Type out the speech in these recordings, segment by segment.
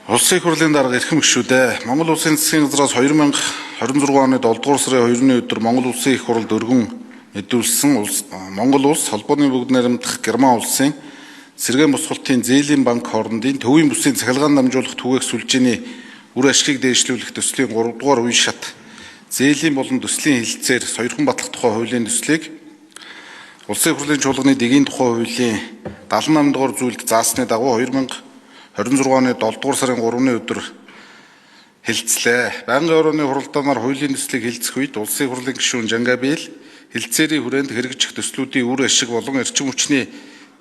Улсын их хурлын дарга эрхэм гишүүдээ, Монгол Улсын засгийн газраас 2026 оны 7 дугаар сарын 2-ны өдөр Монгол Улсын их хурлд өргөн мэдүүлсэн Монгол Улс Холбооны Бүгд Найрамдах Герман Улсын Сэргээн босголтын зээлийн банк хоорондын төвийн бүсийн цахилгаан дамжуулах түгээх сүлжээний үр ашгийг дээшлүүлэх төслийн 3 дугаар үе шат зээлийн болон төслийн хэлэлцээр сойрхон батлах тухай хуулийн төслийг Улсын их хурлын чуулганы дэгийн тухай хуулийн 78 дугаар зүйлд заасны дагуу 2026 оны 7 дугаар сарын 3-ны өдөр хэлэлцлээ. Байнгын орооны хуралдаанаар хуулийн төслийг хэлэлцэх үед Улсын их хурлын гишүүн Жангабил хэлэлцээрийн хүрээнд хэрэгжих төслүүдийн үр ашиг болон эрчим хүчний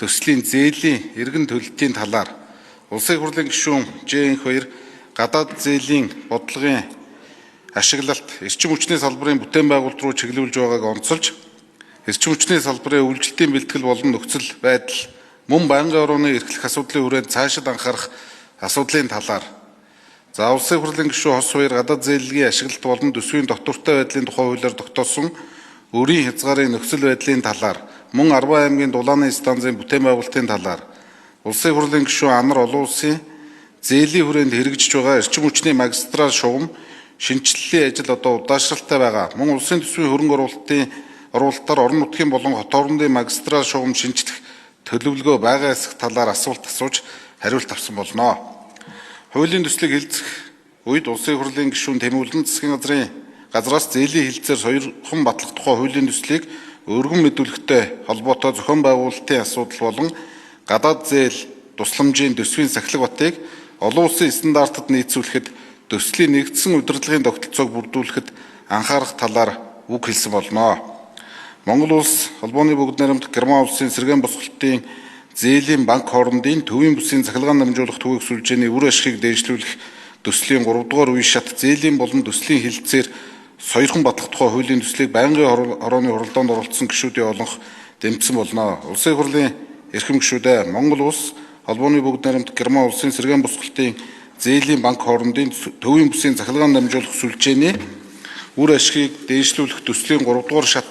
төслийн зээлийн эргэн төлөлтийн талаар Улсын их хурлын гишүүн Жэнх хоёр гадаад зээлийн бодлогын ашиглалт эрчим хүчний салбарын бүтээн байгуулалт руу чиглүүлж байгааг онцолж, эрчим хүчний салбарын өвлжилтийн бэлтгэл болон нөхцөл байдал мөн байнгын орооны эрхлэх асуудлын хүрээнд цаашид анхаарах асуудлын талаар, за Улсын их хурлын гишүүн Хос хоёр гадаад зээлгийн ашиглалт болон төсвийн доктортой байдлын тухай хуулиар тогтоосон өрийн хязгаарын нөхцөл байдлын талаар, мөн Арвай аймгийн Дулааны станцын бүтээн байгуулалтын талаар Улсын их хурлын гишүүн Анар олон улсын зээлийн хүрээнд хэрэгжиж байгаа эрчим хүчний магистрал шугам шинэчлэлийн ажил одоо удаашралтай байгаа. Мөн улсын төсвийн хөрөнгө оруулалтын оруулалтаар орон нутгийн болон хот орондын магистрал шугам шинэчлэх төлөвлөгөө байгаа эсэх талаар асуулт асууж хариулт авсан болно. Хуулийн төслийг хэлэлцэх үед Улсын их хурлын гишүүн Тэмүүлэн засгийн газрын газраас зээлийн хэлэлцээр сойрхон батлах тухай хуулийн төслийг өргөн мэдүүлэхтэй холбоотой зохион байгуулалтын асуудал болон гадаад зээл тусламжийн төсвийн сахилга батыг олон улсын стандартад нийцүүлэхэд төслийн нэгдсэн удирдлагын тогтолцоог бүрдүүлэхэд анхаарах талаар үг хэлсэн болно. Монгол Улс Холбооны Бүгд Найрамдах Герман Улсын Сэргээн босголтын зээлийн банк хоорондын төвийн бүсийн цахилгаан дамжуулах түгээх сүлжээний үр ашигыг дээшлүүлэх төслийн 3 дугаар үе шат зээлийн болон төслийн хэлэлцээр сойрхон батлах тухай хуулийн төслийг байнгын орооны хуралдаанд оролцсон гишүүдийн олонх дэмжсэн болно. Улсын их хурлын эрхэм гишүүдээ, Монгол Улс Холбооны Бүгд Найрамдах Герман Улсын Сэргээн босголтын зээлийн банк хоорондын төвийн бүсийн цахилгаан дамжуулах сүлжээний үр ашигыг дээшлүүлэх төслийн 3 дугаар шат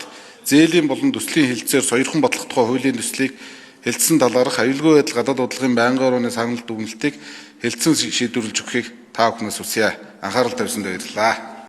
зээлийн болон төслийн хэлэлцээр сойрхон батлах тухай хуулийн төслийг хэлэлцсэн талаарх аюулгүй байдал гадаад бодлогын байнгын орооны санал дүгнэлтийг хэлэлцэн шийдвэрлэж өгөхийг та бүхнээс хүсье. Анхаарал тавьсанд баярлалаа.